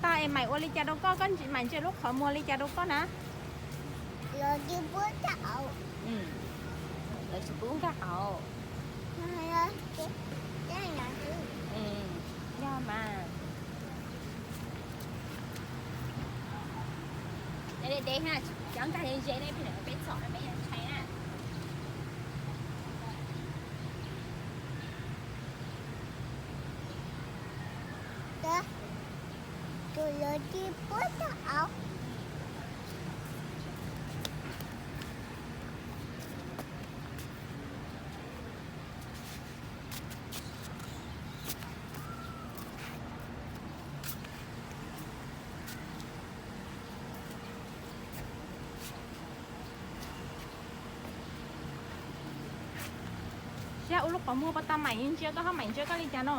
Es Maiv ua li cas rau koj, koj Maiv ntsia lub qhov muag li cas rau koj na? Lawv tsis pub nkag hauv. Yog mas. Deb deb na, cov nkag ze ze ne, peb txhom peb ntshai na. Tus lawv tsis pub nkag hauv. Siab ua lub qhov muag puas tau Maiv ntsia koj ho Maiv ntsia koj li cas no?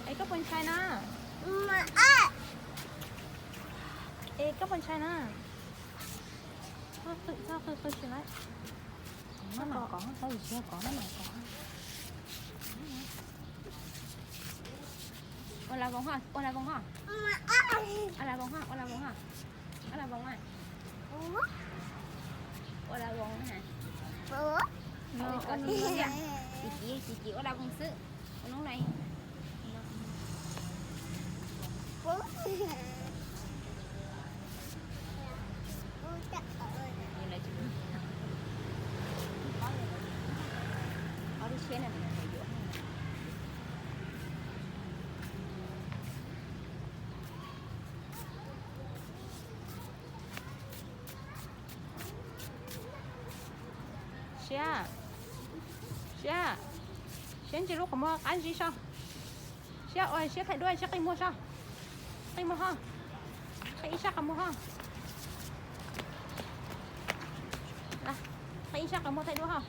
Es koj puas ntshai na? Es koj puas ntshai na? Qw, qw, qw, qw tsis lawm. Maj mam kov, tau yus tsis yog kov, maj mam kov. Ua la voos ho, ua la voos ho. Ua la voos ho, ua la voos ho. Ua la voos a. Ua la voos na. Tsis ci, tsis ci, ua la voos xwb. Ua lub no. Siab, siab, siab ntsia lub qhov muag qab zib soj. Siab ua siab thaij duab, siab qi muag soj. Qi muag ho. Qi ib sab qhov muag ho. Qi ib sab qhov muag thaij duab ho.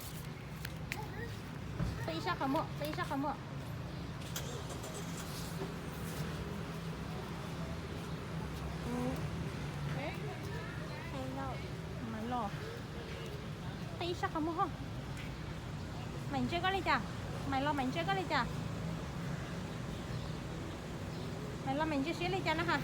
Qi ib sab qhov muag, qi ib sab qhov muag. Maiv los. Qi ib sab qhov muag ho. Maiv ntsia koj li cas? Maiv los Maiv ntsia koj li cas? Maiv los Maiv ntsia siab li cas na ha?